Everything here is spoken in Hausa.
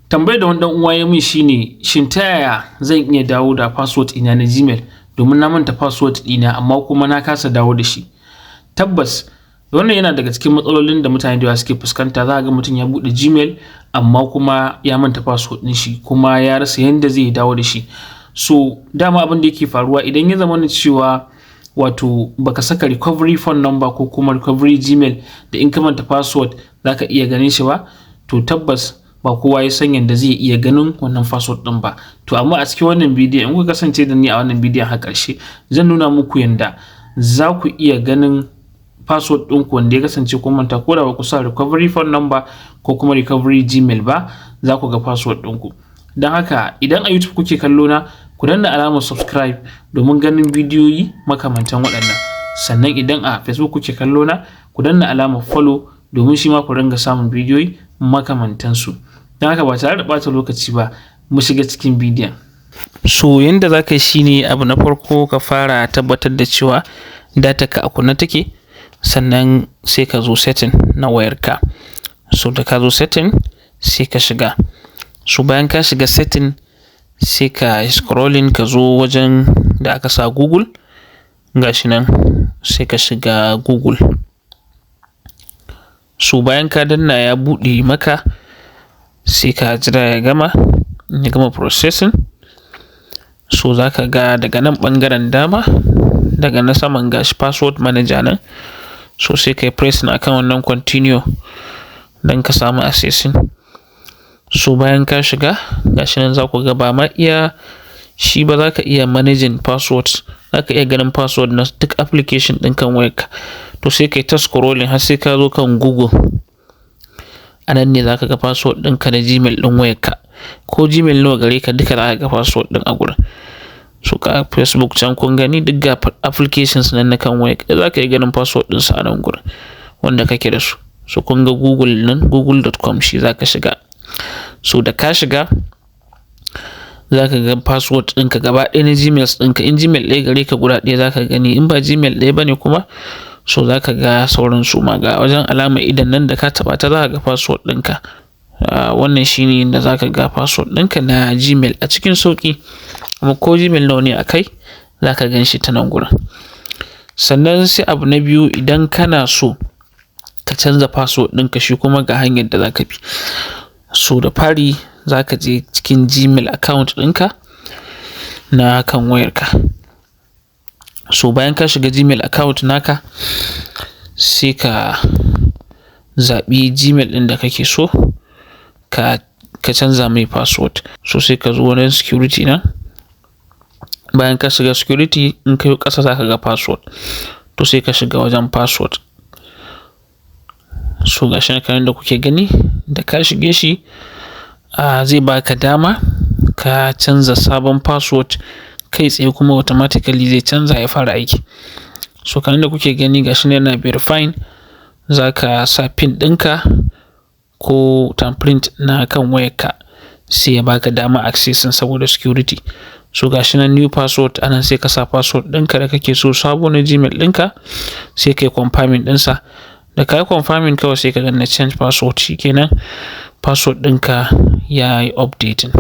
Tambayar da wani ɗan uwa ya min shine, shin ta yaya zan iya dawo da password ɗina na Gmail, domin na manta password ɗina amma kuma na kasa dawo da shi? Tabbas wannan yana daga cikin matsalolin da mutane da yawa suke fuskanta. Za ga mutum ya buɗe Gmail amma kuma ya manta password ɗin shi, kuma ya rasa yanda zai dawo da shi. So dama abin da yake faruwa, idan ya zamana cewa wato baka saka recovery phone number ko kuma recovery Gmail da in ka manta password zaka iya ganin shi ba, to tabbas ba kowa ya san yanda zai iya ganin wannan password ɗin ba. To amma a cikin wannan bidiyon, in kuka kasance da ni a wannan bidiyon har ƙarshe, zan nuna muku yanda za ku iya ganin password ɗinku wanda ya kasance kun manta, ko da ba ku sa recovery phone number ko kuma recovery Gmail ba, za ku ga password ɗinku. Don haka idan a YouTube kuke kallo na, ku danna alamar subscribe domin ganin bidiyoyi makamantan waɗannan. Sannan idan a Facebook kuke kallo na, ku danna alamar follow domin shi ma ku ringa samun bidiyoyi makamantansu. Don haka ba tare da ɓata lokaci ba, mu shiga cikin bidiyon. So yanda za ka yi shine, abu na farko, ka fara tabbatar da cewa data ka a kunne take, sannan sai ka zo setting na wayarka. So da ka zo setting, sai ka shiga. So bayan ka shiga setting, sai ka scrolling ka zo wajen da aka sa Google, gashi nan, sai ka shiga Google. So bayan ka danna ya buɗe maka, sai ka jira ya gama, ya gama processing. So za ka ga daga nan ɓangaren dama, daga na saman, gashi password manager nan. So sai ka yi pressing akan wannan continue don ka samu accessing. So bayan ka shiga, gashi nan, za ku ga ba ma iya shi ba, za ka iya managing passwords, za ka iya ganin password na duk application ɗin kan wayarka. To sai ka yi ta scrolling har sai ka zo kan Google. A nan ne za ka ga password ɗinka na Gmail ɗin wayarka. Ko Gmail nawa gare ka, duka za ka ga password ɗin a gurin. So ga Facebook can, kun gani, duk ga applications nan na kan wayarka, za ka iya ganin password ɗinsu a nan gurin wanda kake da su. So kun ga Google nan, google.com, shi za ka shiga. So da ka shiga, za ka ga password ɗinka gaba ɗaya na Gmails ɗinka. In Gmail ɗaya gare ka, guda ɗaya za ka gani. In ba Gmail ɗaya ba ne kuma, so za ka ga sauran su ma. Ga wajen alamar idon nan, da ka taɓa ta za ka ga password ɗinka. Wannan shine yanda za ka ga password ɗinka na Gmail a cikin sauƙi. Kuma ko Gmail nawa ne a kai, za ka gan shi ta nan gurin. Sannan sai abu na biyu, idan kana so ka canza password ɗinka, shi kuma ga hanyar da za ka bi. So da fari za ka je cikin Gmail account ɗinka na kan wayarka. So bayan ka shiga Gmail account naka, sai ka zaɓi Gmail ɗin da kake so ka canza mai password. So sai ka zo wajen security nan. Bayan ka shiga security, in ka yo ƙasa za ka ga password. To sai ka shiga wajen password. So ga shi nan kamar yadda kuke gani, da ka shige shi, zai baka dama ka canza sabon password kai tsaye, kuma automatically zai canza ya fara aiki. So kamar yadda kuke gani, ga shi nan yana verifying. Za ka sa PIN ɗinka ko thumbprint na kan wayarka, sai ya baka dama accessing saboda security. So ga shi nan new password, anan sai ka sa password ɗinka da kake so sabo na Gmail ɗinka, sai ka yi confirming ɗinsa. Da ka yi confirming, kawai sai ka danna change password, shi kenan, password ɗinka ya yi updating.